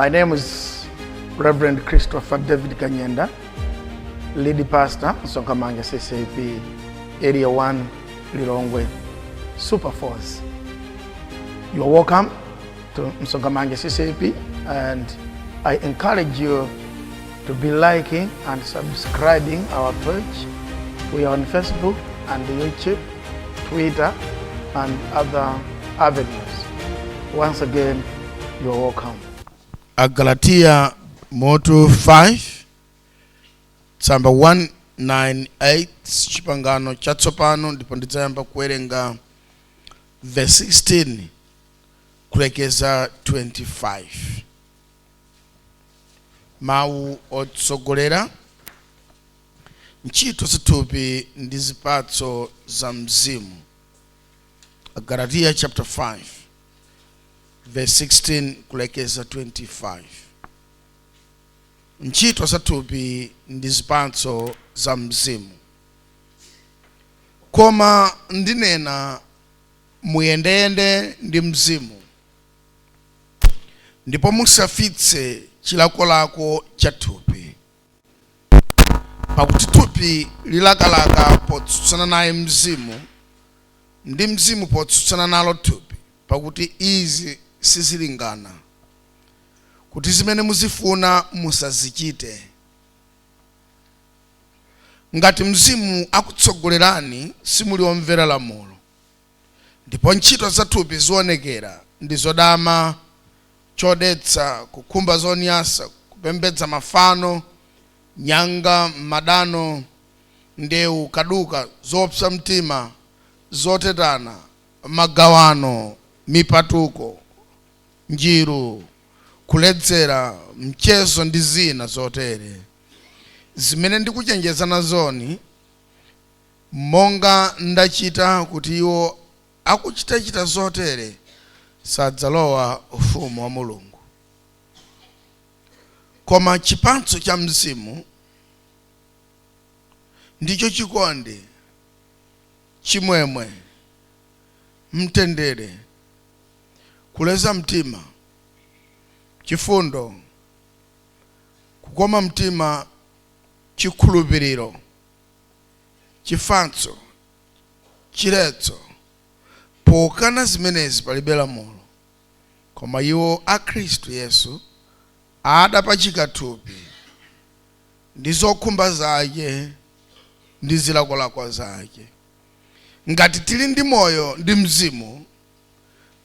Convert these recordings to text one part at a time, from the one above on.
My name is Reverend Christopher David Kanyenda, lead pastor, Msonkhamanja CCAP, Area 1, Lilongwe, Super Force. You are welcome to Msonkhamanja CCAP, and I encourage you to be liking and subscribing our page. We are on Facebook and YouTube, Twitter, and other avenues. Once again, you are welcome. Agalatiya mutu 5, tsamba 198, Chipangano Chatsopano, ndipo ndidzayamba kuwerenga verse 16 kulekeza 25. Mawu otsogolera: ntchito zathupi ndi zipatso za mzimu. Agalatiya chapter 5 verse 16 kulekeza 25, ntchito zathupi ndi zipatso za mzimu. Koma ndinena, muyendeyende ndi mzimu, ndipo musafitse chilakolako cha thupi. Pakuti thupi lilakalaka potsutsana naye mzimu, ndi mzimu potsutsana nalo thupi, pakuti izi sizilingana, kuti zimene muzifuna musazichite. Ngati mzimu akutsogolerani, simuli omvera lamulo. Ndipo ntchito za thupi zionekera, ndi zodama, chodetsa, kukhumba zonyansa, kupembedza mafano, nyanga, madano, ndewu, kaduka, zopsa mtima, zotetana, magawano, mipatuko, njiru, kuledzera, mchezo ndi zina zotere, zimene ndikuchenjeza nazoni, monga ndachita, kuti iwo akuchitachita zotere sadzalowa ufumu wa Mulungu. Koma chipatso cha mzimu ndicho chikondi, chimwemwe, mtendere, kuleza mtima, chifundo, kukoma mtima, chikhulupiriro, chifatso, chiletso. Pokana zimenezi palibe lamulo. Koma iwo a Khristu Yesu adapachika thupi ndi zokhumba zake ndi zilakolako zake. Ngati tili ndi moyo ndi mzimu,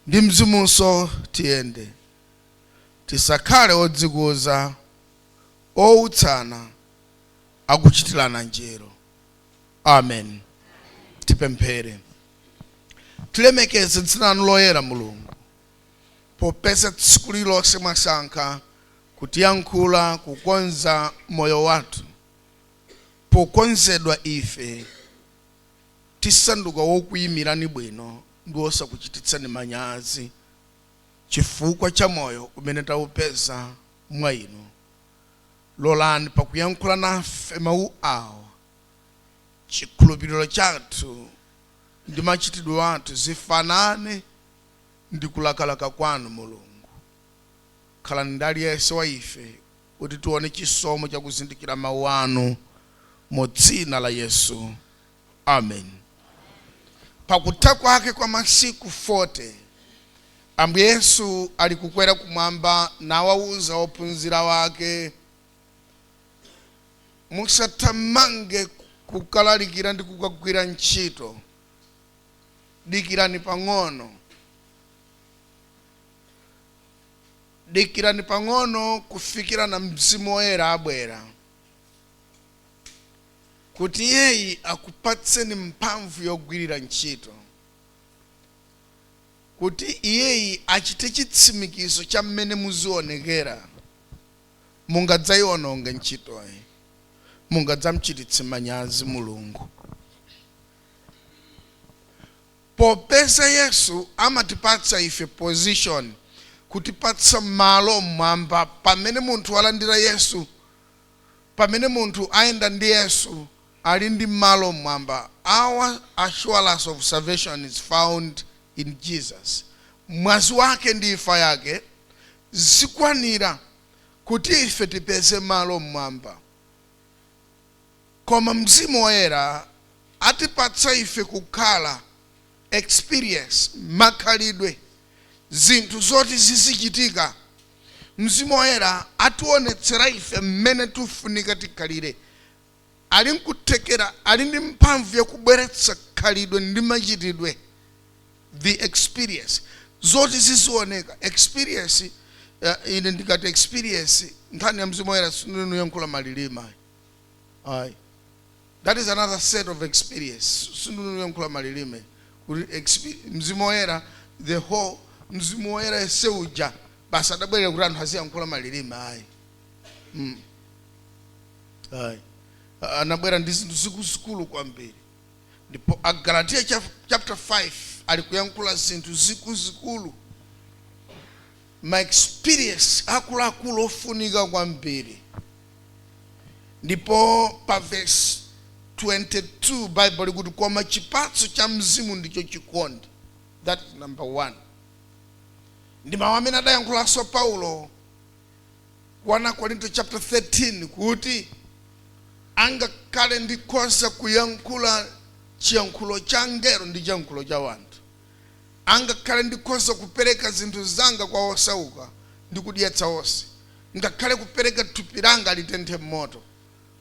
ndi mzimunso tiyende. Tisakhale odzikuza, owutsana, akuchitirana njiru. Amen. Tipemphere. Tilemekeze dzina lanu loyera, Mulungu, popeza tsiku lililonse mwasankha kutiyankhula, kukonza moyo wathu. Pokonzedwa ife, tisanduka wokuyimirani bwino ndi wosakuchititsani manyazi chifukwa cha moyo umene taupeza mwa inu. Lolani pakuyankhula nafe mawu awa, chikhulupiriro chathu ndi machitidwe athu zifanane ndi kulakalaka kwanu. Mulungu, khalani ndi aliyense wa ife kuti tione chisomo chakuzindikira mawu anu, mu dzina la Yesu, amen. Pakutha kwake kwa masiku 40, Ambuye Yesu ali kukwera kumwamba nawawuza ophunzira wake, "Musathamange kukalalikira ndi kukagwira ntchito. Dikirani pang'ono, dikirani pang'ono kufikira na Mzimu Woyera abwera, kuti iyeyi akupatseni mphamvu yogwirira ntchito, kuti iyeyi achite chitsimikizo cha mmene muzionekera. Mungadzayiononge ntchitoyi, mungadzamchititse manyazi Mulungu." Popeza Yesu amatipatsa ife position, kutipatsa malo mmwamba, pamene munthu alandira Yesu, pamene munthu ayenda ndi Yesu, ali ndi malo mmwamba. Our assurance of salvation is found in Jesus. Mwazi wake ndi imfa yake zikwanira. Kuti ife tipeze malo mmwamba. Koma Mzimu Woyera atipatsa ife kukhala experience, makhalidwe, zinthu zoti zizichitika. Mzimu Woyera ationetsera ife mmene tifunika tikhalire. Ali nkuthekera, ali ndi mphamvu yakubweretsa khalidwe ndi machitidwe, the experience zoti zizioneka. Experience, ine ndikati experience, nkhani ya Mzimu Woyera, sindinoyankhula malilime ayi. That is another set of experience. Sindinoyankhula malilime kuti Mzimu Woyera, the whole Mzimu Woyera ese uja basi adabwerera kuti anthu aziyankhula malilime, ayi. Ayi, anabwera ndi zinthu zikuluzikulu kwambiri. Ndipo Agalatiya chapter 5 ali kuyankhula zinthu zikuluzikulu, ma experience akuluakulu ofunika kwambiri. Ndipo pa verse 22 Bible likuti, "Koma chipatso cha Mzimu ndicho chikondi." That is number one. Ndi mawu amene adayankhulanso Paulo 1 Korinto chapter 13 kuti, "Angakhale ndikhoza kuyankhula chiyankhulo cha angelo ndi chiyankhulo cha wanthu, angakhale ndikhoza kupereka zinthu zanga kwa osauka ndi kudyetsa onse, ngakhale kupereka thupi langa litenthe moto,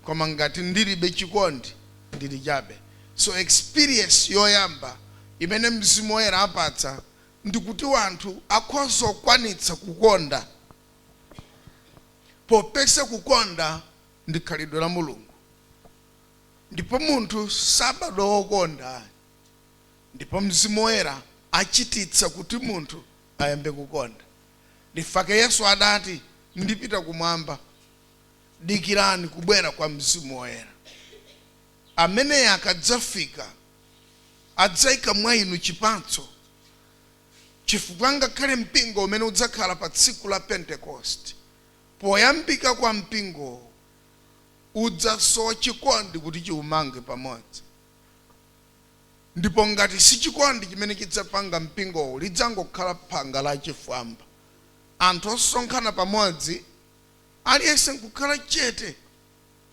koma ngati ndilibe chikondi, ndili chabe." So experience yoyamba imene Mzimu Woyera apatsa ndikuti wanthu akhoza kukwanitsa kukonda, popeza kukonda ndi khalidwe la Mulungu. Ndipo munthu sabadwa wokonda, ndipo Mzimu Woyera achititsa kuti munthu ayambe kukonda. Ndifake Yesu adati, "Ndipita kumwamba, dikirani kubwera kwa Mzimu Woyera. Ameneyo akadzafika adzayika mwa inu chipatso." Chifukwa ngakhale mpingo umene udzakhala pa tsiku la Pentecost, poyambika kwa mpingo udzasowa chikondi kuti chiumange pamodzi. Ndipo ngati si chikondi chimene chidzapanga mpingowu, lidzangokhala phanga lachifwamba, anthu osonkhana pamodzi, aliyense nkukhala chete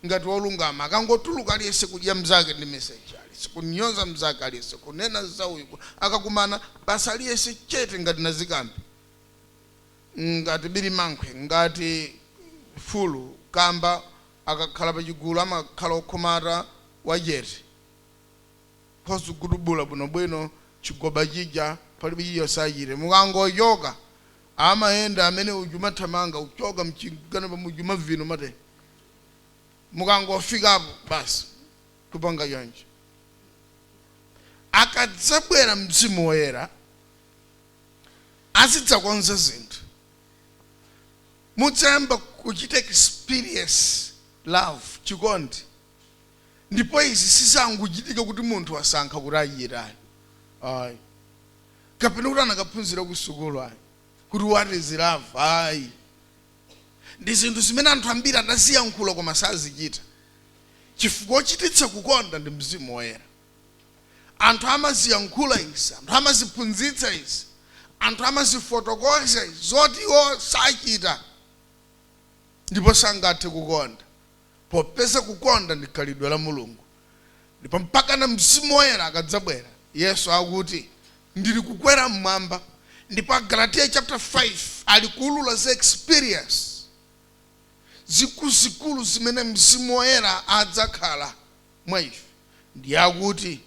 ngati wolungama. Akangotuluka, aliyense kudya mzake ndi miseche, aliyense kunyoza mzake, aliyense kunena zauyu. Akakumana basi, aliyense chete ngati nazikambi, ngati birimankhwe, ngati fulu kamba. Akakhala pachigulu amakhala okhomata, wachete, khozi kudubula bwinobwino chigoba chija, palibe chiyonse achite. Mukangochoka amayenda amene uju mathamanga uchoka mchigana pamuju mavino mate. Mukangofikapo basi kupanga choncho. Akadzabwera Mzimu Woyera azidzakonza zinthu. Mudzayamba kuchita experience love, chikondi. Ndipo izi sizangochitika kuti munthu wasankha kuti achitayi, ayi, kapena kuti anakaphunzira ku sukulu, ayi, kuti what is love, ayi. Ndi zinthu zimene anthu ambiri adaziyankhula koma sazichita, chifukwa ochititsa kukonda ndi Mzimu Woyera. Anthu amaziyankhula izi, anthu amaziphunzitsa izi, anthu amazifotokoza izi, zoti iwo sachita, ndipo sangathe kukonda, popeza kukonda ndi khalidwe la Mulungu. Ndipo mpaka na Mzimu Woyera akadzabwera, Yesu akuti, "Ndili kukwera mmwamba." Ndipo Agalatiya chapter 5 ali kuulula za experience zikuluzikulu zimene Mzimu Woyera adzakhala mwa ife. Ndiye akuti,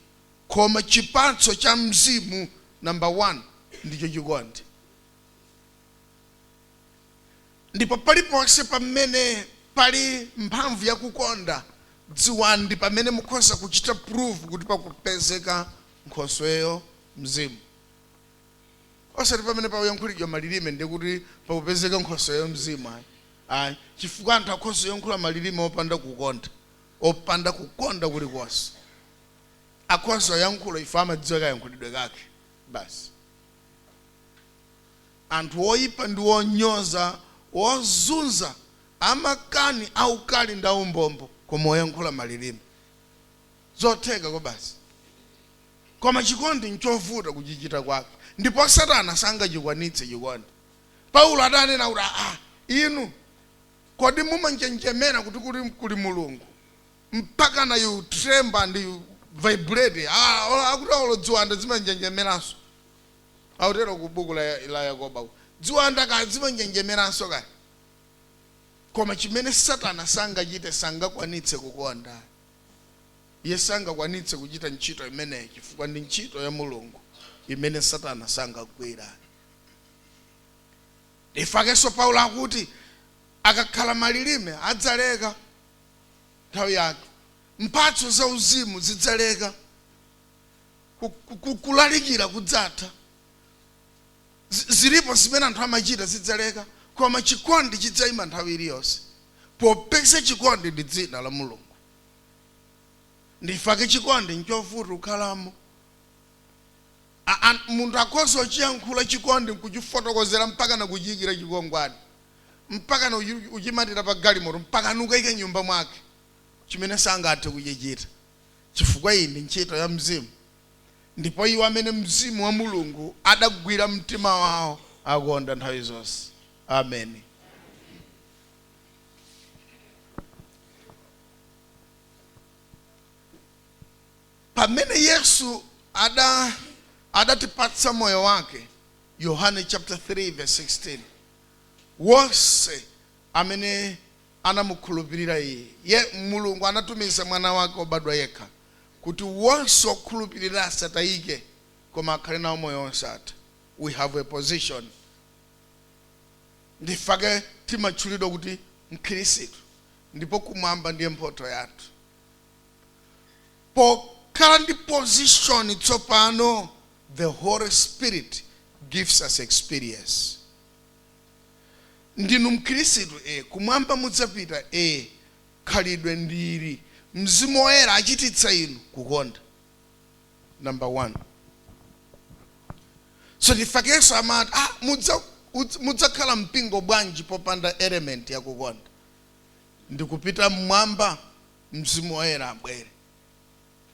"Koma chipatso cha Mzimu," number 1, ndicho chikondi. Ndipo paliponse pamene pali mphamvu yakukonda, dziwani ndi pamene mukhoza kuchita prove kuti pakupezeka nkhosweyo Mzimu. Osati pamene pakuyankhulidwa malilime ndiye kuti pakupezeka nkhosweyo Mzimu, ayi, ayi, chifukwa anthu akhoza kuyankhula malilime opanda kukonda, opanda kukonda kulikonse. Akhoza kuyankhula, ife amadziwa kayankhulidwe kake basi. Anthu oyipa ndi onyoza, ozunza, amakani, aukali ndi aumbombo, koma oyankhula malilime. Zotheka ko basi. Koma chikondi nchovuta kuchichita kwake, ndipo Satana sangachikwanitse chikondi. Paulo adanena kuti, "Aa, inu Kodi mumanjenjemera kuti kuli Mulungu mpaka na you tremble and you vibrate? Ah, akuti olo ziwanda zimanjenjemeranso. Akutero ku buku la Yakobo, ziwanda ka zimanjenjemeranso ka. Koma chimene Satana sangachite, sangakwanitse kukonda. Iye sangakwanitse kuchita ntchito imeneyi, chifukwa ndi ntchito ya Mulungu imene Satana sangagwira. Ifakenso Paulo akuti akakhala malilime adzaleka nthawi yake, mphatso za uzimu zidzaleka, kulalikira kudzatha. Zilipo zimene anthu amachita zidzaleka, koma chikondi chidzayima nthawi iliyonse, popeza chikondi ndi dzina la Mulungu. Ndifake chikondi nchovuta kukhalamo. Munthu akhoza kuchiyankhula chikondi nkuchifotokozera mpaka na kuchiyikira chikongwani, mpaka na uchimatira pa galimoto, mpaka nukayike nyumba mwake, chimene sangathe kuchichita, chifukwa iyi ndi ntchito ya Mzimu. Ndipo iwo amene Mzimu wa Mulungu adagwira mtima wawo akonda nthawi zonse. Amen. Pamene Yesu adatipatsa moyo wake, Yohane chapter 3 verse 16, wonse amene anamukhulupirira iye, ye Mulungu anatumiza mwana wake wobadwa yekha kuti wonse okhulupirira asatayike koma akhale nawo moyo wosatha. We have a position. Ndifake timatchulidwa kuti Mkhristu, ndipo kumwamba ndiye mphotho yathu. Pokhala ndi position tsopano, the Holy Spirit gives us experience. Ndinu Mkhristu, kumwamba mudzapita, khalidwe ndili. Mzimu Woyera achititsa inu kukonda, number 1. So ndifakenso amati, mudzakhala mpingo bwanji popanda element yakukonda? Ndikupita mmwamba, Mzimu Woyera abwere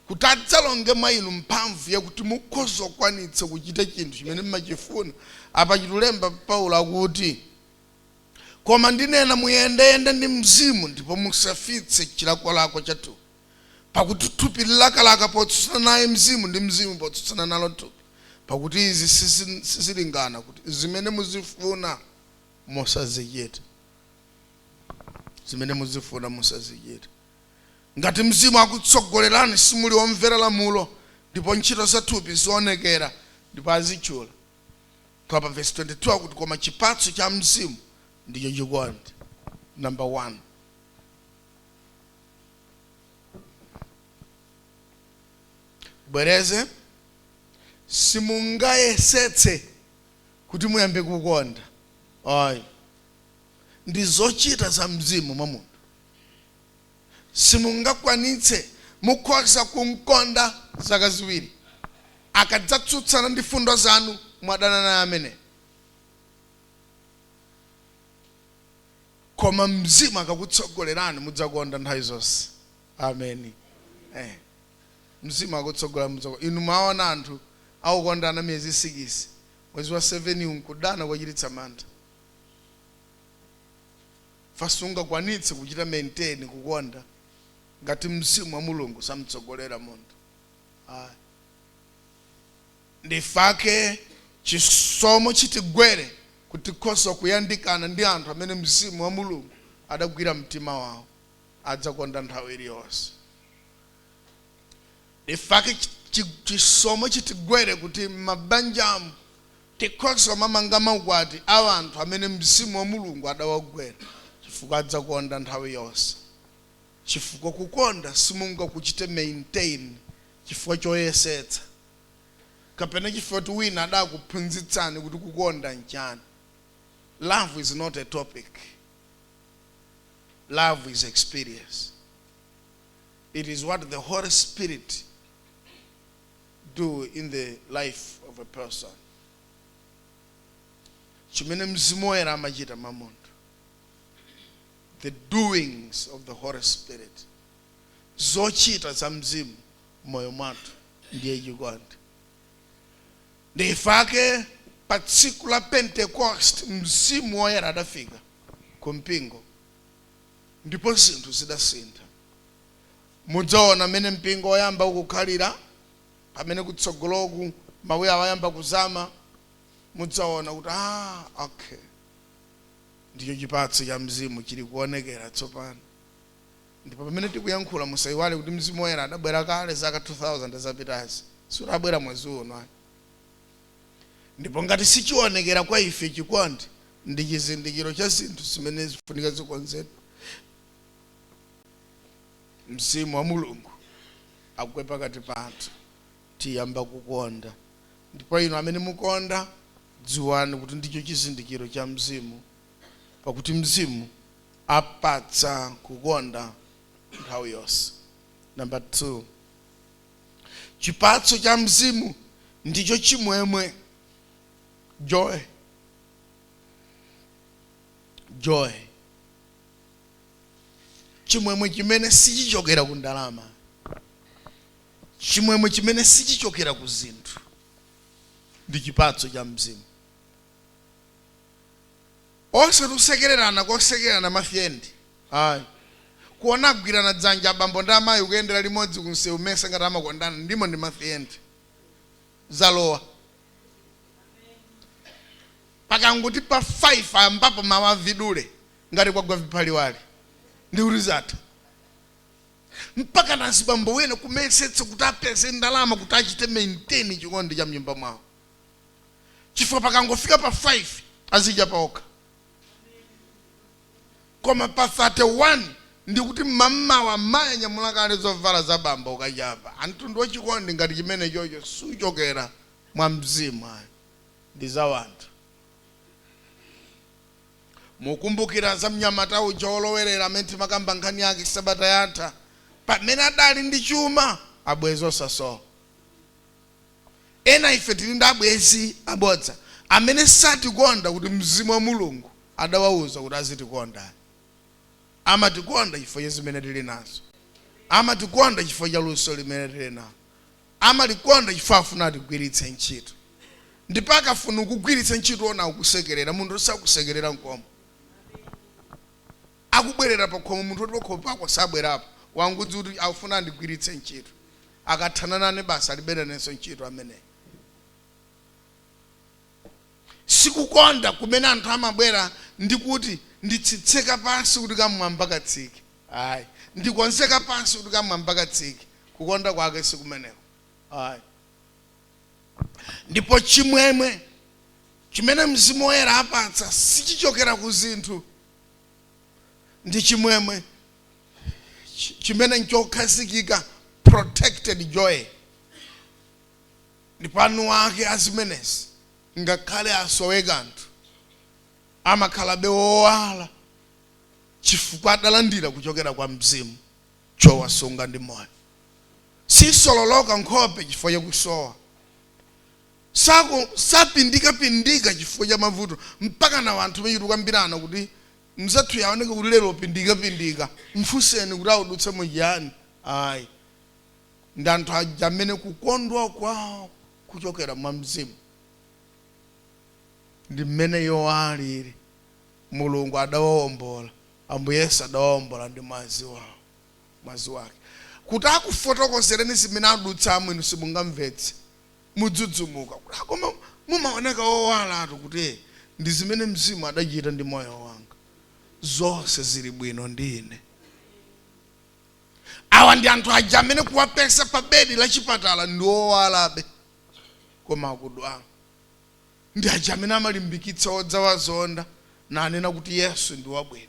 kuti adzalonge mwa inu mphamvu yakuti mukhoza kukwanitsa kuchita chinthu chimene mmachifuna. Apa chitulemba Paulo akuti, koma ndinena muyendeyende ndi Mzimu, ndipo musafitse chilakolako cha thupi, pakuti thupi lilakalaka potsutsana naye Mzimu, ndi Mzimu potsutsana nalo thupi, pakuti izi sizilingana, kuti zimene muzifuna musazichita. Zimene muzifuna musazichita. Ngati Mzimu akutsogolerani, simuli omvera lamulo. Ndipo ntchito za thupi zionekera, ndipo azitchula. Koma pa verse 22 akuti, koma chipatso cha Mzimu ndicho chikondi, number 1. Bwereze, simungayesetse kuti muyambe kukonda, ayi, ndi zochita za Mzimu mwa munthu. Simungakwanitse. Mukhoza kumkonda zaka 2, akadzatsutsana ndi fundo zanu mwadana naye amene. Koma Mzimu akakutsogolerani mudzakonda nthawi zonse. Amen. Mzimu akutsogolera mudzakonda. Inu mwaona anthu akukondana miyezi 6, mwezi wa 7 nkudana kwachititsa mantha. Fasungakwanitse kuchita maintain kukonda ngati Mzimu wa Mulungu samtsogolera munthu. Ayi. Ndifake chisomo chitigwere kuti tikhoza kuyandikana ndi anthu amene Mzimu wa Mulungu adagwira mtima wawo, adzakonda nthawi iliyonse. Ndifake chisomo chitigwere kuti m'mabanjamu tikhoza mamanga maukwati a anthu amene Mzimu wa Mulungu adawagwera, chifukwa adzakonda nthawi yonse. Chifukwa kukonda simungakuchite maintain chifukwa choyesetsa, kapena chifukwa kuti wina adakuphunzitsani kuti kukonda nchani. Love is not a topic. Love is experience. It is what the Holy Spirit do in the life of a person. Chimene Mzimu Woyera amachita mwa munthu, the doings of the Holy Spirit, zochita za Mzimu moyo mwathu ndiye chikondi. Ndifake pa tsiku la Pentecost Mzimu Woyera adafika ku mpingo. Ndipo zinthu zidasintha. Mudzaona mmene mpingo wayamba ukukhalira pamene kutsogoloku mawu awo ayamba kuzama. Mudzaona kuti, ah, okay, ndicho chipatso cha Mzimu chili kuonekera tsopano. Ndipo pamene tikuyankhula, musayiwale kuti Mzimu Woyera adabwera kale zaka 2000 zapitazi, sudabwera mwezi uno ayi. Ndipo ngati sichionekera kwa ife chikondi, ndi chizindikiro cha zinthu zimene zifunika zikonzedwe. Mzimu wa Mulungu agwe pakati pathu, tiyamba kukonda. Ndipo inu amene mukonda, dziwani kuti ndicho chizindikiro cha Mzimu, pakuti Mzimu apatsa kukonda nthawi yonse. Number 2, chipatso cha Mzimu ndicho chimwemwe, joy. Joy, chimwemwe chimene sichichokera ku ndalama, chimwemwe chimene sichichokera ku zinthu, ndi chipatso cha Mzimu. Osati kusekererana kosekererana mafyendi, ayi. Kuona agwirana dzanja abambo ndi amayi kuyendera limodzi kunsewu, mesa ngati amakondana, ndimo ndi mafyendi zalowa. Pakanguti pa 5 ayambapo mawu avidule ngati kwagwa viphaliwali, ndi kuti zatha. Mpaka nazibambo wena kumesetsa kuti apeze ndalama kuti achite maintain chikondi cha mnyumba mwawo, chifukwa pakangofika pa 5 azidya paokha, koma pa 31 ndikuti mmamawa mayi anyamula kale zovala za bambo ukachapa. Amtundu wachikondi ngati chimene chocho suchokera mwa Mzimu ayi, ndi za wanthu. Mukumbukira za mnyamata uja wolowerera amene timakamba nkhani yake sabata yatha? Pamene adali ndi chuma, abwezi osasowa. Ena ife tili ndi abwezi abodza amene satikonda kuti Mzimu wa Mulungu adawauza kuti azitikonda. Amatikonda chifukwa cha zimene tili nazo, amatikonda chifukwa cha luso limene tili nalo, amatikonda chifukwa afuna atigwiritse ntchito. Ndipo akafuna kugwiritsa ntchito, ona akusekerera. Munthu sakusekerera nkomo akubwerera pakhomo. Munthu woti pakhomo pako sabwerapo, wangudzi kuti akufuna andigwiritse ntchito, akathana nane basi, alibe nanenso ntchito ameneyi. Sikukonda kumene anthu amabwera ndi kuti nditsitseka pansi kuti kamwamba katsike, ayi, ndikonzeka pansi kuti kamwamba katsike. Kukonda kwake sikumeneko, ayi. Ndipo chimwemwe chimene Mzimu Woyera apatsa sichichokera ku zinthu, ndi chimwemwe chimene nchokhazikika, protected joy. Ndipo anu ake azimenezi, ngakhale asowe kanthu, amakhalabe wowala, chifukwa adalandira kuchokera kwa Mzimu chowasunga ndi moyo. Sisololoka nkhope chifukwa chakusowa, sapindikapindika chifukwa cha mavuto. Mpaka na wanthu mene tikambirana kuti mzathu yaoneka kuti lero pindikapindika, mfunseni kuti audutse muchiyani. Ayi, ndi anthu aja amene kukondwa kwawo kuchokera mwa Mzimu. Ndi mmene iwo alili. Mulungu adawawombola, Ambuye Yesu adawawombola ndi mwazi wawo, mwazi wake. Kuti akufotokozereni zimene adutsamo, inu simungamvetse, mudzudzumuka kuti, "Ah, koma mumaoneka owalatu." Kuti ndi zimene Mzimu adachita ndi moyo wanga, zonse zili bwino ndi ine. Awa ndi anthu aja amene kuwapeza pa bedi la chipatala ndi owalabe koma akudwala. Ndi aja amene amalimbikitsa odzawazonda nanena kuti Yesu ndi wabwino,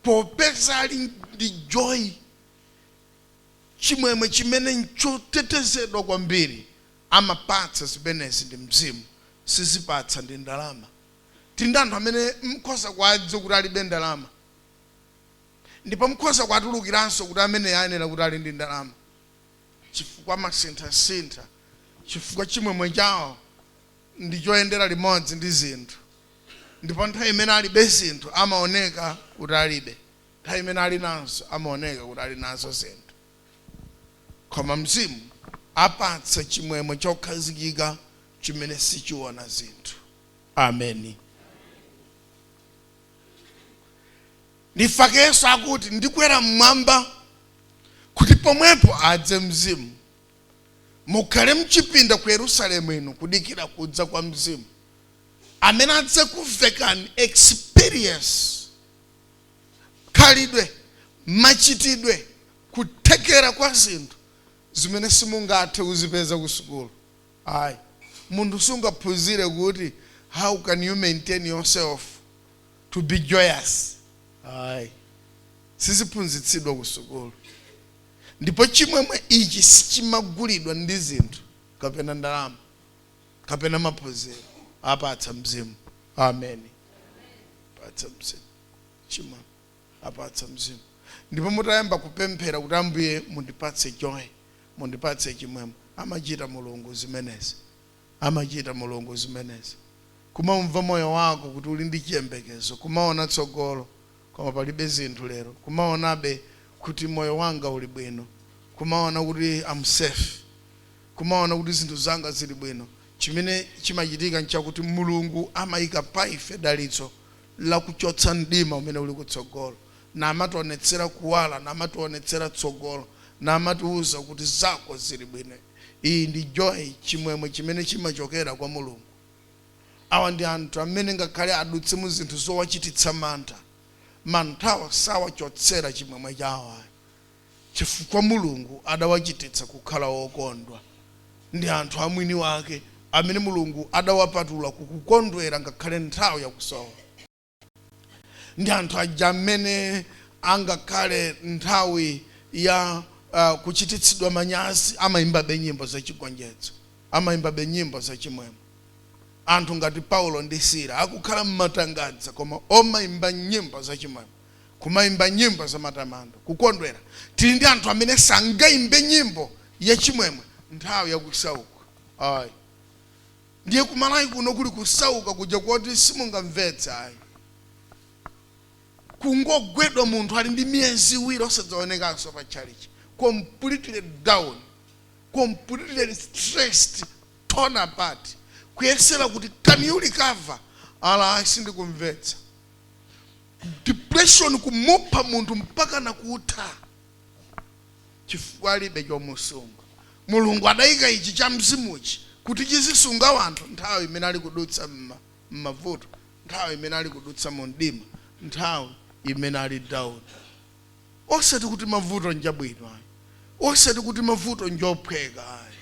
popeza ali ndi joy, chimwemwe chimene nchotetezedwa kwambiri. Amapatsa zimenezi ndi Mzimu, sizipatsa ndi ndalama. Tili ndi anthu amene mkhoza kuwadziwa kuti alibe ndalama, ndipo mkhoza kuwatulukiranso kuti amene ayenera kuti ali ndi ndalama, chifukwa amasinthasintha, chifukwa chimwemwe chawo ndi choyendera limodzi ndi zinthu. Ndipo nthawi imene alibe zinthu amaoneka kuti alibe, nthawi imene ali nazo amaoneka kuti ali nazo zinthu. Koma Mzimu apatsa chimwemwe chokhazikika chimene sichiona zinthu. Ameni. Ndifake Yesu akuti ndikwera mmwamba kuti pomwepo adze mzimu. Mukhale mchipinda ku Yerusalemu ino kudikira kudza kwa mzimu amene adzakuvekani experience, khalidwe, machitidwe, kuthekera kwa zinthu zimene simungathe kuzipeza ku sukulu. Ayi, munthu sungaphunzire kuti how can you maintain yourself to be joyous. Ayi, siziphunzitsidwa ku sukulu. Ndipo chimwemwe ichi sichimagulidwa ndi zinthu kapena ndalama kapena maphunziro. Apatsa mzimu. Amen. Apatsa mzimu chimwemwe, apatsa mzimu. Ndipo mutayamba kupemphera kuti Ambuye mundipatse joy, mundipatse chimwemwe, amachita Mulungu zimenezi, amachita Mulungu zimenezi. Kumamva moyo wako kuti uli ndi chiyembekezo, kumaona tsogolo koma palibe zinthu lero, kumaonabe kuti moyo wanga uli bwino, kumaona kuti I'm safe, kumaona kuti zinthu zanga zili bwino. Chimene chimachitika nchakuti Mulungu amayika pa ife dalitso lakuchotsa mdima umene uli kutsogolo, namationetsera kuwala, namationetsera tsogolo, namatiuza kuti zako zili bwino. Iyi ndi joy, chimwemwe chimene chimachokera kwa Mulungu. Awa ndi anthu amene ngakhale adutse mu zinthu zowachititsa mantha, manthawa sawachotsera chimwemwe chawo, chifukwa Mulungu adawachititsa kukhala wokondwa. Ndi anthu amwini wake amene Mulungu adawapatula kukukondwera ngakhale nthawi yakusowa. Ndi anthu aja amene angakhale nthawi ya kuchititsidwa manyazi amayimbabe nyimbo zachigonjetso, amayimbabe nyimbo zachimwemwe. Anthu ngati Paulo ndi Sila akukhala mmatangadza koma omayimba nyimbo zachimwemwe, kumayimba nyimbo zamatamando, kukondwera. Tili ndi anthu amene sangayimbe nyimbo yachimwemwe nthawi yakusauka. Ayi, ndiye kumalawi kuno kuli kusauka kuja koti simungamvetse. Ayi, kungogwedwa munthu ali ndi miyezi 2 osadzaonekanso pa chalichi, completely down, completely stressed, torn apart, kuyesera kuti can you recover? Ala, sindikumvetsa. Depression kumupha munthu mpaka nakutha, chifukwa alibe chomusunga. Mulungu adayika ichi cha mzimuchi kuti chizisunga wanthu nthawi imene ali kudutsa m'mavuto, nthawi imene ali kudutsa mu mdima, nthawi imene ali down. Osati kuti mavuto njabwino, ayi, osati kuti mavuto njophweka, ayi,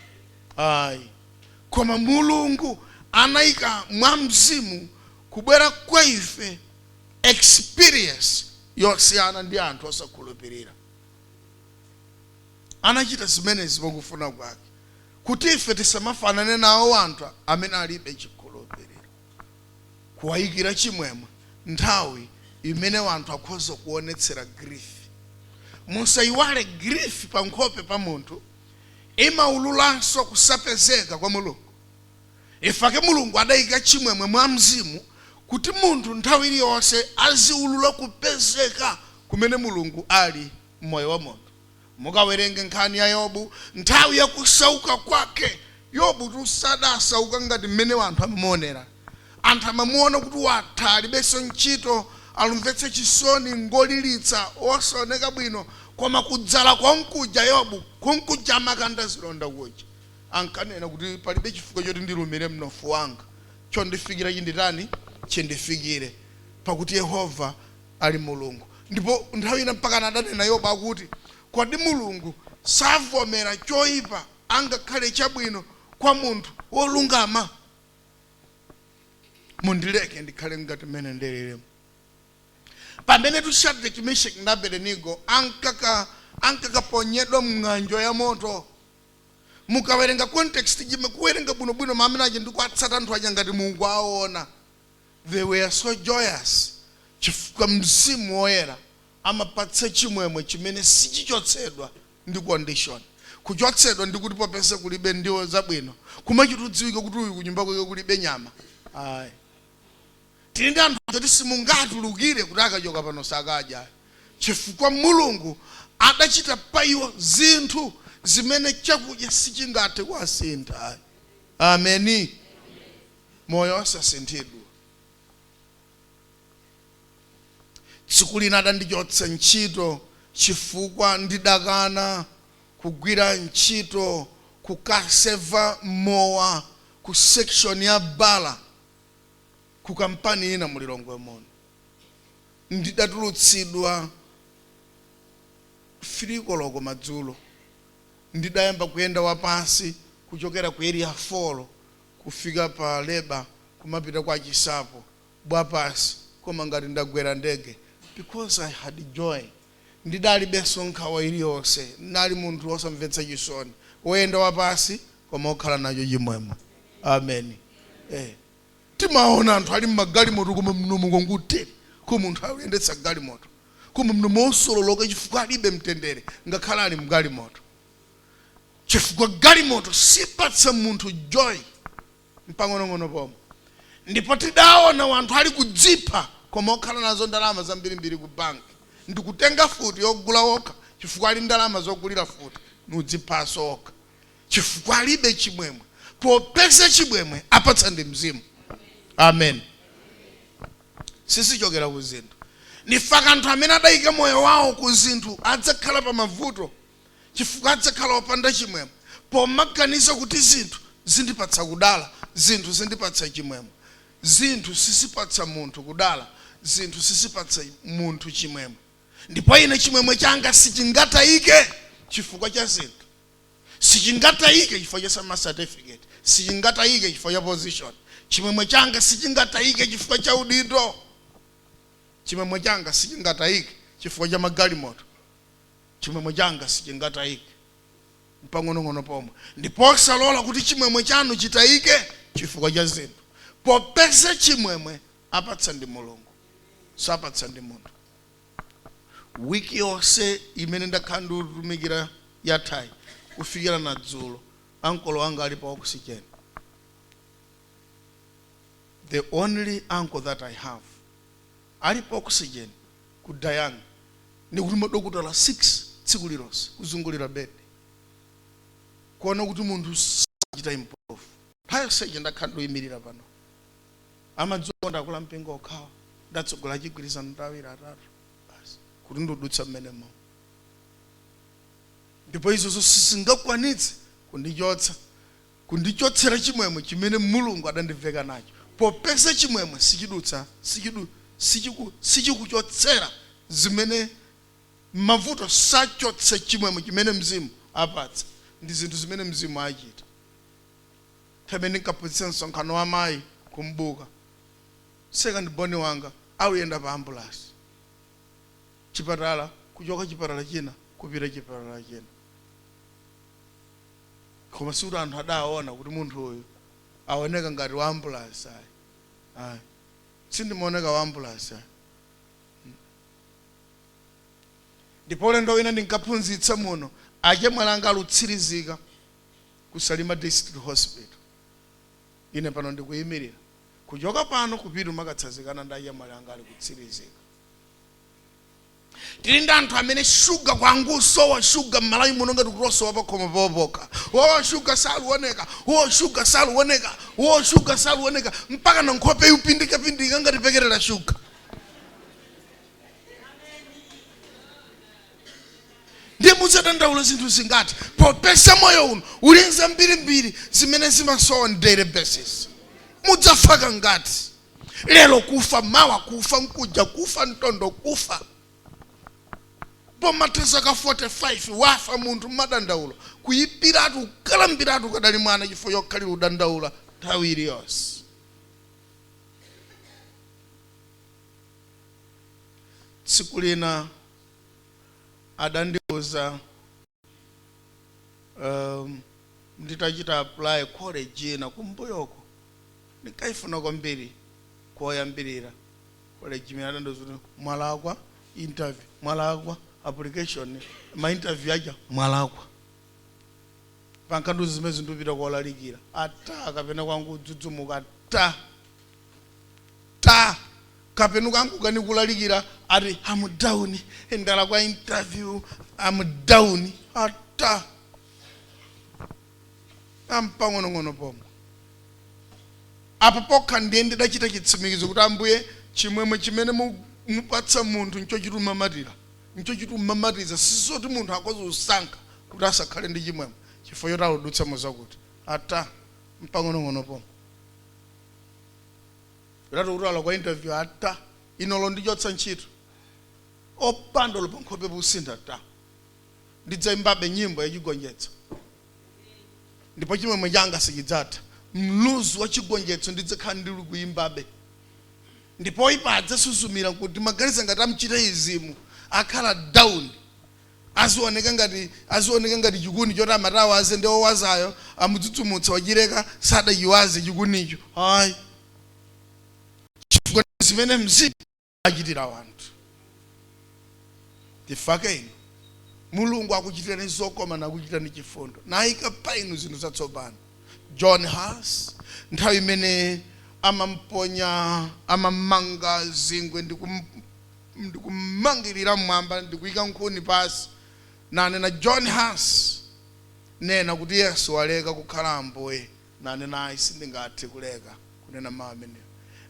ayi, koma Mulungu anayika mwa mzimu kubwera kwa ife experience yosiyana ndi anthu osakhulupirira. Anachita zimenezi mwakufuna kwake kuti ife tisamafanane nawo anthu amene alibe chikhulupiriro, kuwayikira chimwemwe nthawi imene wanthu akhoza kuonetsera grief. Musayiwale, grief pa nkhope pa munthu imaululanso kusapezeka kwa Mulungu. Ifake Mulungu adayika chimwemwe mwa mzimu kuti munthu nthawi iliyonse aziulula kupezeka kumene Mulungu ali mmoyo wa munthu. Mukawerenge nkhani ya Yobu nthawi yakusauka kwake. Yobu tusadasauka ngati mmene anthu amamuonera. Anthu amamuona kuti watha, alibenso ntchito, alumvetsa chisoni, ngolilitsa, osaoneka bwino, koma kudzala konkuja Yobu konkuja amakanda zilonda kuja, ankanena kuti palibe chifukwa choti ndilumire mnofu wanga, chondifikira chinditani, chindifikire, pakuti Yehova ali Mulungu. Ndipo nthawi ina mpaka adanena Yobu akuti, kodi Mulungu savomera choyipa angakhale chabwino kwa munthu wolungama? Mundileke ndikhale ngati mmene ndililimu. Pamene tu Shadrach, Meshach ndi Abednego ankakaponyedwa mng'anjo ya moto, mukawerenga context jime kuwerenga bwinobwino mamene aja ndikuatsata anthu aja ngati Mulungu aona, they were so joyous, chifukwa mzimu woyera amapatsa chimwemwe chimene sichichotsedwa ndi condition, kuchotsedwa ndi kuti popeza kulibe ndiwo zabwino, kumachitudziwika kuti uyu kunyumba kwake kulibe nyama. Ayi, tili ndi anthu oti simungatulukire kuti akachoka pano sakadya, chifukwa Mulungu adachita pa iwo zinthu zimene chakudya sichingathe kuwasintha. Ameni. Moyo osasinthidwa. Tsiku lina adandichotsa ntchito chifukwa ndidakana kugwira ntchito kukaseva mowa ku section ya bala ku kampani ina mulilongwe muno. Ndidatulutsidwa 3 koloko madzulo. Ndidayamba kuyenda wapansi kuchokera ku Area 4 kufika pa Leba, kumapita kwa Chisapo bwapasi, koma ngati ndagwera ndege, because I had joy. Ndidalibenso nkhawa iliyonse. Ndinali munthu wosamvetsa chisoni, woyenda wapasi koma okhala nacho chimwemwe. Amen. Timaona anthu ali mmagalimoto, koma mnomo kwangutere, koma munthu akuyendetsa galimoto koma mnomo osololoka, chifukwa alibe mtendere ngakhale ali mgalimoto, chifukwa galimoto sipatsa munthu joy mpang'onong'ono pomwe. Ndipo tidaona wanthu ali kudzipha koma okhala nazo ndalama zambirimbiri ku banki, ndikutenga futi yogula wokha chifukwa ali ndalama zogulira futi, nudziphaso okha chifukwa alibe chimwemwe, popeza chimwemwe apatsa ndi Mzimu. Amen. Sisichokera ku zinthu. Ndifa kanthu amene adayika moyo wawo ku zinthu adzakhala pa mavuto, chifukwa adzakhala opanda chimwemwe pomaganiza kuti zinthu zindipatsa kudala, zinthu zindipatsa chimwemwe. Zinthu sizipatsa munthu kudala, zinthu sizipatsa munthu chimwemwe. Ndipo ine chimwemwe changa sichingatayike chifukwa cha zinthu, sichingatayike chifukwa cha ma certificate, sichingatayike chifukwa cha position. Chimwemwe changa sichingatayike chifukwa cha udindo. Chimwemwe changa sichingatayike chifukwa cha magalimoto. Chimwemwe changa sichingatayike mpang'onong'ono pomwe. Ndipo osalola kuti chimwemwe chanu chitayike chifukwa cha zinthu, popeza chimwemwe apatsa ndi Mulungu, sapatsa ndi munthu. Wiki yonse imene ndakhala ndikutumikira yathayi kufikira na dzulo, ankolo wanga ali pa oxygen. The only uncle that I have ali pa oxygen ku Dayang, ndikuti madokotala 6 tsiku lilonse kuzungulira bedi kuona kuti munthu sachita improve. Nthawi yonseyi ndakhala ndikuyimirira pano, amadziwa ndakula mpingo okhawa, ndatsogola chigwirizano ndi awiri atatu basi kuti ndidutsa mmenemo. Ndipo izo zonse singakwanitse kundichotsera chimwemwe chimene Mulungu adandiveka nacho, popeza chimwemwe sichidutsa, sichikuchotsera zimene mavuto sachotse. Chimwemwe chimene Mzimu apatsa ndi zinthu zimene Mzimu achita. Nthawi ndinkaphunzitsa msonkhano wa mayi kumbuka, second born wanga auyenda pa ambulance chipatala, kuchoka chipatala china kupita chipatala china, koma sikuti anthu adaona kuti munthu uyu aoneka ngati wa ambulance. Ayi, ayi, sindimaoneka wa ambulance, ayi. Ndipo ulendo wina ndinkaphunzitsa muno, achemwali anga alutsirizika ku Salima District Hospital. Ine pano ndikuyimirira, kuchoka pano kupita umakatsanzikana ndi achemwali anga ali kutsirizika. Tili ndi anthu amene shuga kwangusowa shuga m'Malawi muno ngati kutosowa pakhomo popoka. Wo shuga saluoneka, wo shuga saluoneka, wo shuga saluoneka, mpaka na nkhope yupindikapindika ngati pekerera shuga. Ndiye mudzadandaula zinthu zingati, popeza moyo uno uli nzambirimbiri zimene zimasowa on daily basis? Mudzafa kangati? Lero kufa, mawa kufa, nkuja kufa, mtondo kufa. Pomatha zaka 45 wafa munthu. Madandaulo kuyipiratu, kukalambiratu kadali mwana chifukwa chokhalira udandaula nthawi iliyonse. Tsiku lina adandiuza, nditachita apply college ina kumbuyoko, ndinkaifuna kwambiri koyambirira college imene, adandiuza kuti mwalakwa interview, mwalakwa application, ma interview aja mwalakwa. Pankandiuza zimene zindupita kolalikira ata kapena kwangu udzudzumuka ta ta kapena kangu kanikulalikira ati, "I'm down, ndalakwa interview, I'm down." Ata ampang'onong'ono pomwe apo pokha ndiye ndidachita chitsimikizo kuti, Ambuye, chimwemwe chimene Mupatsa munthu nchochitumamatira, nchochitumamatiza. Sizoti munthu akhoza kusankha kuti asakhale ndi chimwemwe chifukwa choti akudutsa muzakuti ata mpang'onong'ono pomwe utati kuti ala kwa interview, ata inolo ndichotsa ntchito, opanda ulopa nkhope pusintha, ta ndidzayimbabe nyimbo yachigonjetso ndipo chimwemwe changa sichidzatha. Mluzu wa chigonjetso ndidzakhala ndili kuyimbabe, ndipo ipa adzasuzumira kuti maganiza ngati amuchita izimu akhala down, azioneka ngati chikuni choti amatawa aze ndi owazayo amudzudzumutsa, wachileka sadachiwaze chikunicho. Ayi, chifukwa zimene mzimu achitira wanthu. Tifake inu Mulungu akuchitirani zokoma nakuchitirani chifundo, nayika pa inu zinthu zatsopano. John Huss, nthawi imene amamponya, amamanga zingwe ndikumangirira mmwamba, ndikuyika nkhuni pasi, nanena, "John Huss, nena kuti Yesu waleka kukhala Ambuye." Nanena, "Ayi, sindingathe kuleka kunena mawu amenewo."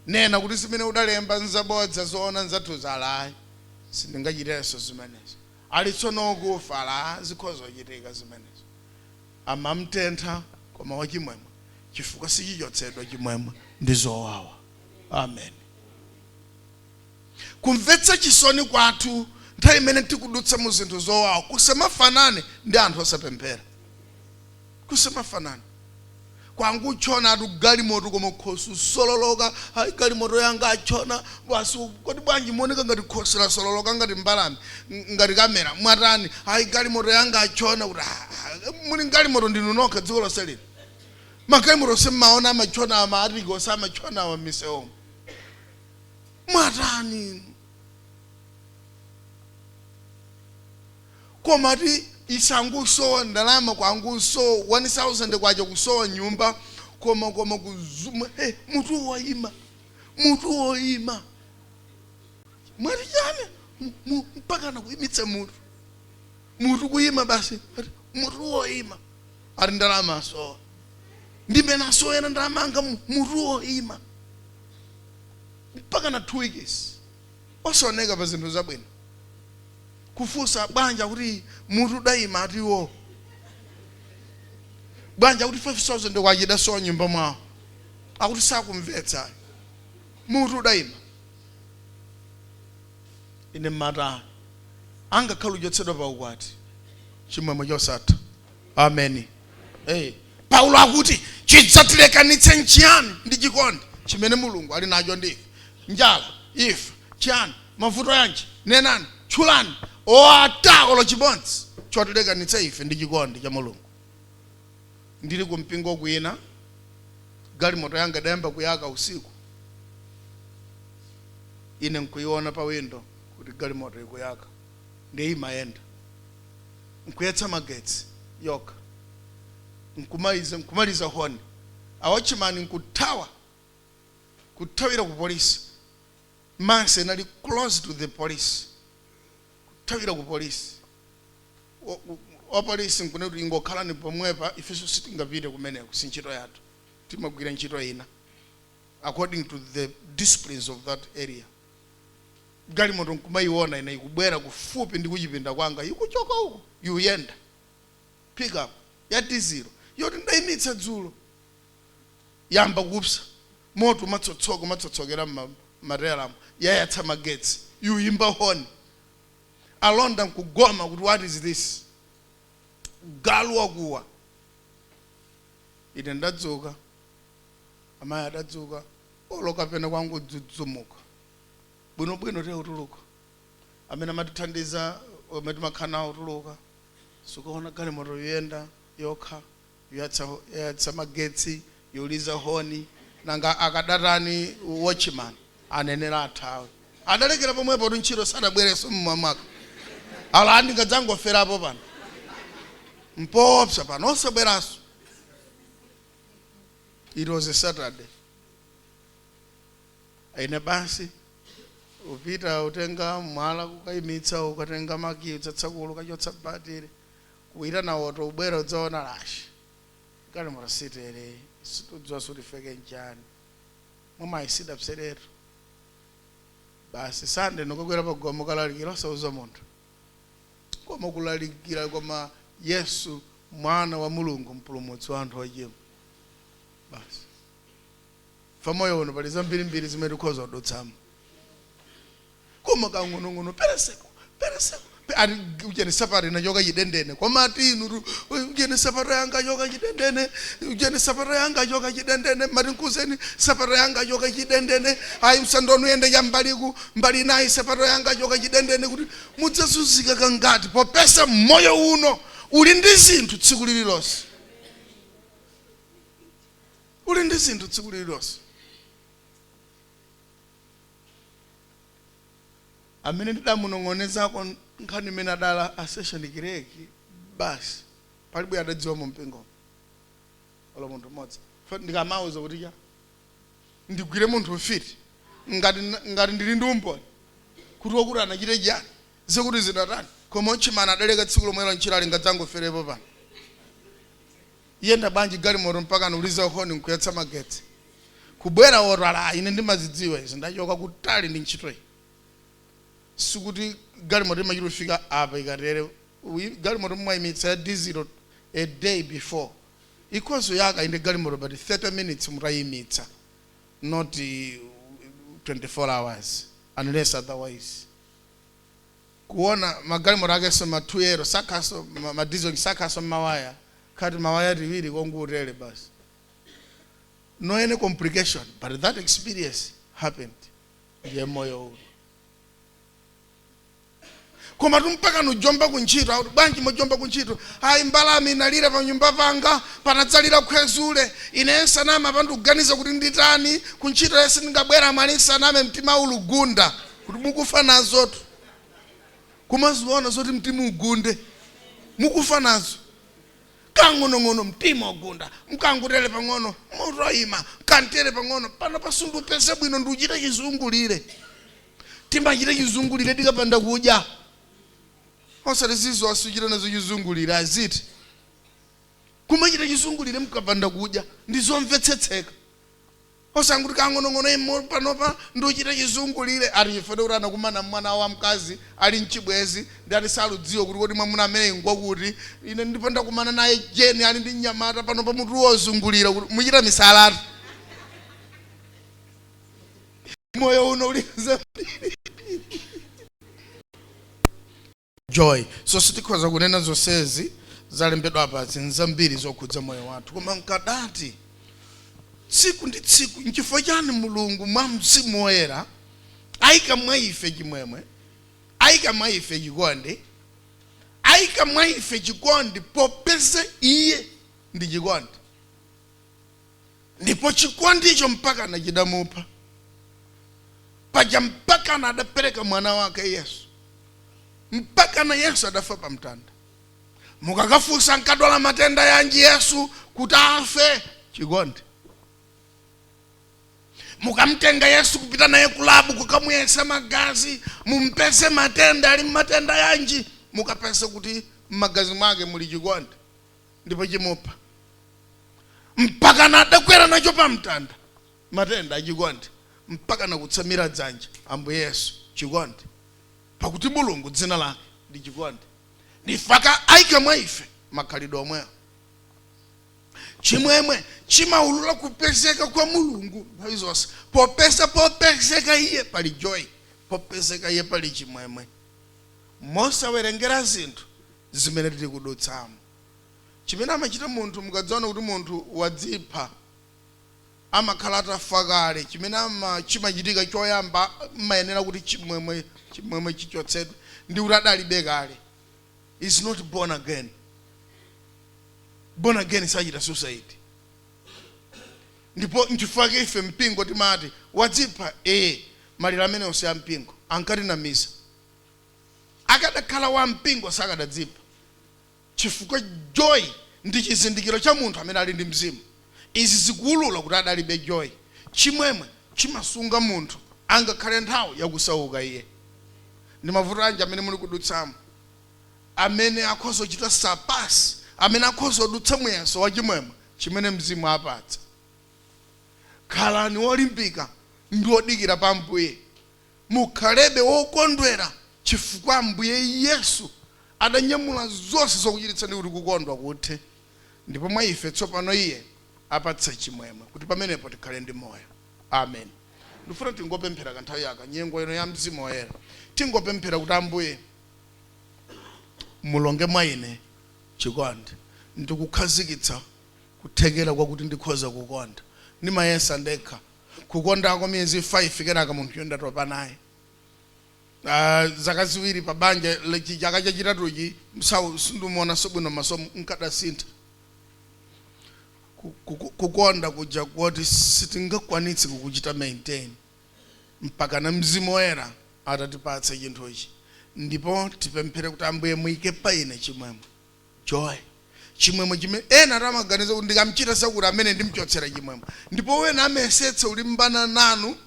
"Nena kuti zimene udalemba nzabodza, zoona nzathu zalayi." "Sindingachitenso zimenezo." Ali tsono okufa la zikhoza kuchitika zimenezo. Amamtentha koma wachimwemwe, chifukwa sichichotsedwa chimwemwe ndi zowawa. Amen. Kumvetsa chisoni kwathu nthawi imene tikudutsa mu zinthu zowawa kusamafanane ndi anthu osapemphera, kusamafanane. Kwanguchona atu galimoto, koma khosi usololoka. "Ayi, galimoto yanga achona basi." "Kodi bwanji muoneka ngati khosi lasololoka, ngati mbalame, ngati kamera, mwatani?" "Ayi, galimoto yanga achona." Kuti, "Ah, ah, muli galimoto ndinu nokha dziko lonse lino? Magalimoto semmaona amachona, ama atiki onse amachona awa m'misewomo, mwatani?" Koma ti isangusowa ndalama, kwangusowa 1000 kwacha, kusowa nyumba, koma kuzuma, hey, mutu woyima, mutu woyima. Mwati chani? Mpaka nakuyimitsa mutu, mutu kuyima basi. Ati, mutu woyima. Ati ndalama asowa, ndimene asowera ndalama anga, mutu woyima mpaka na 2 weeks osaoneka pa zinthu zabwino. Kufunsa bwanja kuti mutu udayima, atiwo bwanja kuti 5000 kwachidasowa nyumba mwawo, akuti sakumvetsa, mutu udayima. Ine mmata angakhale uchotsedwa pa ukwati, chimwemwe chosatha. Ameni. Hey. Paulo akuti chidzatilekanitse nchiyani ndi chikondi chimene Mulungu ali nacho ndife? Njala, ife, chiyani, mavuto yanji, nenani, tchulani oata olo chimodzi chotilekanitsa ife ndi chikondi cha Mulungu. Ndili kumpingo kwina, galimoto yanga idayamba kuyaka usiku. Ine nkuiona pa window kuti galimoto ikuyaka, ndiye imayenda nkuyatsa magetsi yokha, nkumaliza honi. A watchman nkuthawa, kuthawira ku polisi. Manse inali close to the police. Kuthawira ku polisi, wa polisi nkune kuti, "Ingokhalani pomwepa, ifenso sitingapite kumeneko, si ntchito yathu, timagwira ntchito ina according to the disciplines of that area." Galimoto nkumayiona ine ikubwera kufupi ndi kuchipinda kwanga, ikuchoka uko, ikuyenda, pick up ya dizilo yoti ndayimitsa dzulo. Yamba kupsa moto, umatsotsoka, umatsotsokera mmateyalamo. Yayatsa magetsi, yuyimba honi. Alonda nkugoma kuti, "What is this?" Galu wakuwa. Ine ndadzuka, amayi adadzuka, olo kapena kwangu dzudzumuka bwinobwino, tiye utuluka. Amene amatithandiza, amene timakhala nawo, utuluka, sikuona galimoto yoyenda yokha, yoyatsa magetsi, yoliza honi. Nanga akadatani watchman? Anenera athawe, adalekera pomwepo kuti ntchito sadabwerenso mmwamwaka. Ala andingadzangoferapo pano, mpoopsa pano, osabweranso. It was a Saturday. Ine basi upita, utenga mwala kukayimitsa, ukatenga makiyi, udzatsakula, ukachotsa batire, kuitana auto, ubwera, udzaona lashi galimoto sitere, situdziwa sutifeke nchani, mwamayi sidapseretu. Basi Sande nikakwera paguwa kalalikira osauza munthu, koma kulalikira koma Yesu mwana wa Mulungu, mpulumutsi wa anthu ochimwa. Basi famoyo uno pali zambirimbiri zimene tikhoza kudutsamo, koma kang'onong'ono pereseko pereseko. Ati uchene sapato inachoka chidendene, koma ati inu uchene sapato yanga choka chidendene, uchene sapato yanga choka chidendene, mati nkuzeni sapato yanga choka chidendene, ayi msandonu yende cha mbaliku mbali nayi, sapato yanga choka chidendene, kuti mudzazunzika kangati, popeza moyo uno uli ndi zinthu tsiku lililonse, uli ndi zinthu tsiku lililonse. Amene ndidamunong'onezako nkhani imene adala a session kireki, basi palibe adadziwa mu mpingo olo munthu mmodzi. Ndikamauza kuti cha ndigwire munthu mfiti ngati ndili ndi umboni kuti wakuti anachite chiyani, zikuti zidatani, koma ochimana adaleka tsiku lomwelo ntchito ngadzangoferepo pano. Yenda bwanji galimoto mpaka nuliza honi nkuyatsa magetsi kubwera wotwala? Ine ndimazidziwa izi, ndachoka kutali ndi ntchito iyi. Sikuti galimoto imachita kufika apa ikatere. Galimoto mwayimitsa ya diesel a day before, ikhozo yaka inde galimoto, but 30 minutes mutayimitsa, not 24 hours unless otherwise. Kuona magalimoto akenso ma 2 ero sakhaso ma diesel sakhaso mawaya, khati mawaya tiwiri kongutere basi, no any complication. But that experience happened. Ndiye moyo uno. Koma tumpaka nujomba kuntchito, akuti bwanji mujomba kuntchito? Ayi, mbalame inalira pa nyumba panga, panadzalira khwezule, ine nsanama pandikuganiza kuti nditani kuntchito yese ndingabwera mwali nsaname mtima ulugunda kuti mukufa nazotu. Kumaziona zoti mtima ugunde, mukufa nazo kang'onong'ono, mtima ugunda, mkangutere pang'ono mutoyima, mkantere pang'ono pano pasundupeze bwino, ndiuchita chizungulire. Timachita chizungulire tikapanda kudya, osati zizo asuchita nazo chizungulire, aziti kumachita chizungulire mukapanda kudya ndizomvetsetseka, osanguti kang'onong'ono imo panopa ndiuchita chizungulire. Ati chifukwa kuti anakumana mwana wa mkazi ali mchibwezi, ndi ati saludziwa kuti kodi mwamuna amene ngwakuti ine ndipo ndakumana naye jeni ali ndi mnyamata, panopa mutu wozungulira kuti muchita misalatu. Moyo uno uli zambiri joy. So sitikhoza kunena zonsezi zalembedwa apa, nzambiri zokhudza moyo wathu, koma nkadati tsiku ndi tsiku. Nchifukwa chani Mulungu mwa Mzimu Woyera ayika mwa ife chimwemwe, ayika mwa ife chikondi, ayika mwa ife chikondi? Popeza iye ndi chikondi, ndipo chikondicho mpaka nachidamupha paja, mpaka adapereka mwana wake Yesu, mpaka na Yesu adafa pamtanda. Mukakafunsa nkadwala matenda yanji Yesu kuti afe? Chikondi. Mukamtenga Yesu kupita naye ku lab kukamuyesa magazi, mumpeze matenda ali matenda yanji, mukapeza kuti mmagazi mwake muli chikondi ndipo chimupha, mpaka nadakwera nacho pamtanda matenda achikondi, mpaka nakutsamira dzanja Ambuye Yesu chikondi, pakuti Mulungu dzina lake ndi chikondi. Ndifaka ayika mwa ife makhalidwe omwewo. Chimwemwe chimaulula kupezeka kwa Mulungu nthawi zonse. Popeza popezeka iye pali joy, popezeka iye pali chimwemwe, mosawerengera zinthu zimene tili kudutsamo. Chimene amachita munthu, mukadzaona kuti munthu wadzipha, amakhala atafa kale. Chimene chimachitika choyamba, mayenera kuti chimwemwe chichotsedwe, ndi kuti adalibe kale, is not born again. Born again sachita suicide. Ndipo nchifukwa ife mpingo timati wadzipha, maliro amene onse a mpingo ankatinamiza. Akadakhala wa mpingo sakadadzipha, chifukwa joy ndi chizindikiro cha munthu amene ali ndi mzimu. Izi zikuwulula kuti adalibe joy. Chimwemwe chimasunga munthu angakhale nthawi yakusauka. Iye ndi mavuto anji amene muli kudutsamo amene akhoza kuchita surpass, amene akhoza kudutsa muyeso wa chimwemwe chimene mzimu apatsa? Khalani wolimbika ndi wodikira pa Ambuye. Mukhalebe wokondwera chifukwa Ambuye Yesu adanyamula zonse zokuchititsani kuti kukondwa kuthe, ndipo mwa ife tsopano iye apatse chimwemwe kuti pamenepo tikhale ndi moyo. Amen. Ndifuna tingopemphera kanthawi yaka, nyengo ino ya Mzimu Woyera. Tingopemphera kuti, Ambuye, mulonge mwa ine chikondi ndikukhazikitsa kuthekera kwakuti ndikhoza kukonda. Ndimayesa ndekha kukondako miyezi 5, kenaka munthu yondatopa naye. Zaka 2 pa banja, chaka chachitatuchi sindimuonanso bwino masomo, nkadasintha. Kukonda kuja kuti sitingakwanitse kukuchita maintain mpaka na Mzimu Woyera atatipatsa chinthuchi. Ndipo tipemphere kuti, Ambuye, muyike pa ine chimwemwe, joy, chimwemwe chimene ena tamaganiza kuti ndikamchita sakuti amene ndimchotsera chimwemwe. Ndipo wena amesetsa ulimbana nanu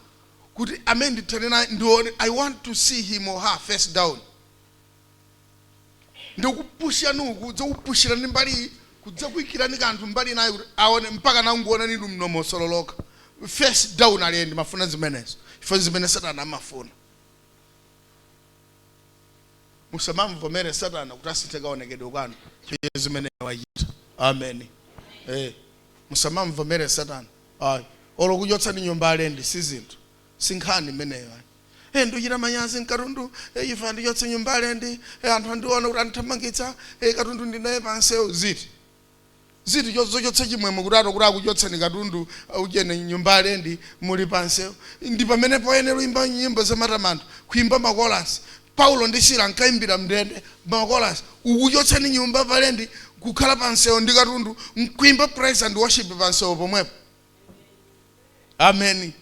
kuti amene ndithane naye, ndione, I want to see him or her face down. Ndikupushani, kudzakupushirani mbali, kudzakuyikirani kanthu mbali naye kuti aone mpaka nanguona ninu mnomosololoka face down. Aliye ndimafuna zimenezo, ifo zimene Satana amafuna. Musamamvomere Satana kuti asinthe kaonekedwe kanu chiye zimene wachita. Amen. Musamamvomere Satana, ayi. Olo kuchotsani nyumba alendi si zinthu, si nkhani imeneyo, ayi. Ndikuchita manyazi mkatundu, ife andichotse nyumba alendi, anthu andiona kuti andithamangitsa, katundu ndinaye pansewu. Ziti ziti zochotsa chimwemwe kuti ato kuti akuchotseni katundu uchene nyumba alendi muli pansewu? Ndi pamene poyenera kuimba nyimbo zamatamando, kuimba makolasi. Paulo ndi Sila ankaimbira mndende makolasi. Ukuchotsani nyumba palendi, kukhala pansewu ndi katundu, nkuimba praise and worship pansewu pomwepo. Amen.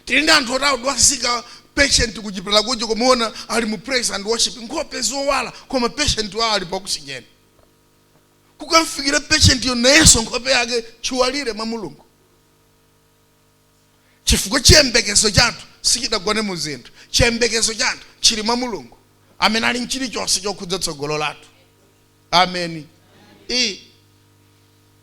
Tili ndi anthu oti akudwazika, patient kuchipatala kuja, kumuona ali mu praise and worship, nkhope zowala, koma patient wawo ali pa oxygen. Kukamfikira patient yo, nayenso nkhope yake chiwalire mwa Mulungu, chifukwa chiyembekezo chathu sichidagone mu zinthu. Chiyembekezo chathu chili mwa Mulungu amene ali mchilichonse chokhudza tsogolo lathu. Ameni.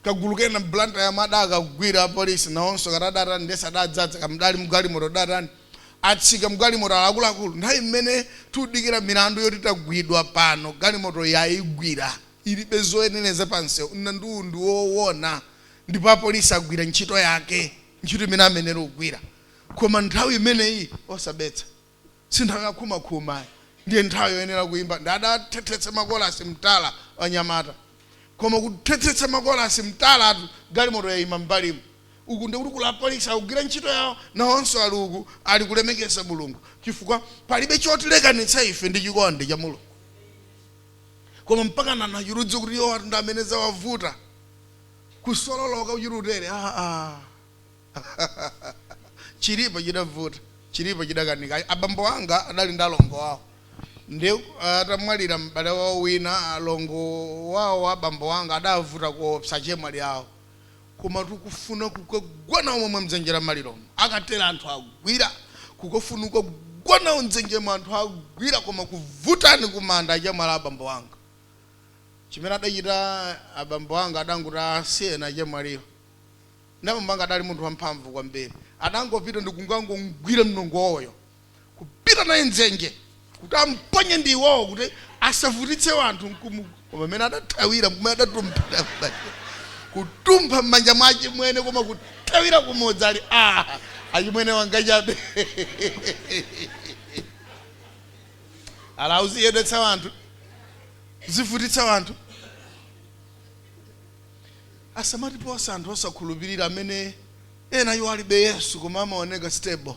Kagulu kena Blantyre yamwe adakagwira apolisi nawonso katadatani ndese adadzadza kamdali mgalimoto datani, atsika mgalimoto akuluakulu. Nthawi imene tikudikira milandu yoti tagwidwa pano, galimoto yayigwira ilibe zoyenereza pansewu. Mlanduwu ndi woona ndipo apolisi agwira ntchito yake, ntchito imene amenera kugwira. Koma nthawi imeneyi osabetsa, si nthawi yakhumakhuma, ndiye nthawi yoyenera kuimba. Ndi adathethetsa makolasi mtala wanyamata, koma kuthethetsa makolasi mtalatu, galimoto yayima m'mbalimo. Uku ndikuti kula apolisi akugwira ntchito yawo, nawonso ali uku ali kulemekeza Mulungu, chifukwa palibe chotilekanitsa ife ndi chikondi cha Mulungu. Koma mpaka nanachuludzi kuti iwo ndi amene zawavuta kusololoka uchirutere. Ah, chilipo chidavuta, chilipo chidakanika. Abambo anga adali ndi alongo awo, ndi atamwalira m'bale wawo wina, alongo wawo abambo anga adavuta kuopsa chemwali awo. Koma tikufuna kukagwa nawo momwe mdzenje la maliromo, akatera anthu agwira, kukafuna kukagwa nawo mdzenjemo anthu agwira, koma kuvutani kumanda achemwali abambo anga. Chimene adachita abambo anga, adanguti asiyena achemwaliwo. Ndi abambo anga adali munthu wamphamvu kwambiri, adangopita ndikungangogwira mnongo wawoyo, kupita naye mdzenje kuti amponye ndi iwowo kuti asavutitse wanthu nkumu. Koma amene adathawira, kumene adatumphira, kutumpha m'manja mwa achimwene, koma kuthawira kumudzi ali a achimwene wanga chabe, ala uziyedetsa wanthu, zivutitsa wanthu. Asamatiposa anthu osakhulupirira amene ena iwo alibe Yesu koma amaoneka stable,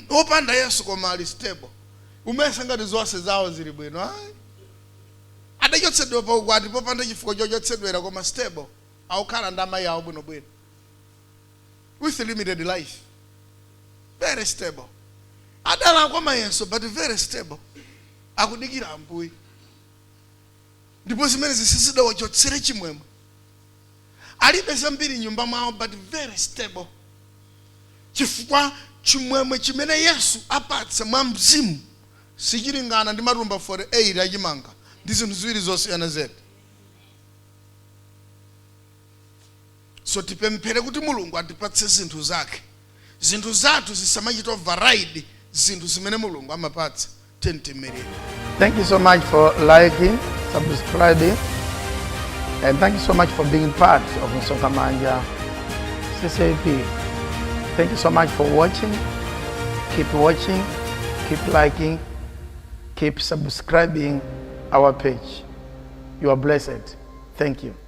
Opanda Yesu koma ali stable, umesa ngati zonse zawo zili bwino. Ayi, adachotsedwa pa ukwati popanda chifukwa chochotsedwera, koma stable, akukhala ndi amayi awo bwinobwino with limited life, very stable. Adalakwa mayeso but very stable, akudikira Ambuye. Ndipo zimene zisizidawachotsere chimwemwe. Alibe zambiri nyumba mwawo but very stable, chifukwa chimwemwe chimene Yesu apatsa mwa Mzimu sichilingana ndi matumba 48 achimanga. Ndi zinthu ziwiri zosiyana zedi. So tipemphere kuti Mulungu atipatse zinthu zake. Zinthu zathu zisamachita override zinthu zimene Mulungu amapatsa. Tentimirire. Thank you so much for liking, subscribing, and thank you so much for being part of Msonkhamanja CCAP. Thank you so much for watching. Keep watching, keep liking, keep subscribing our page. You are blessed. Thank you.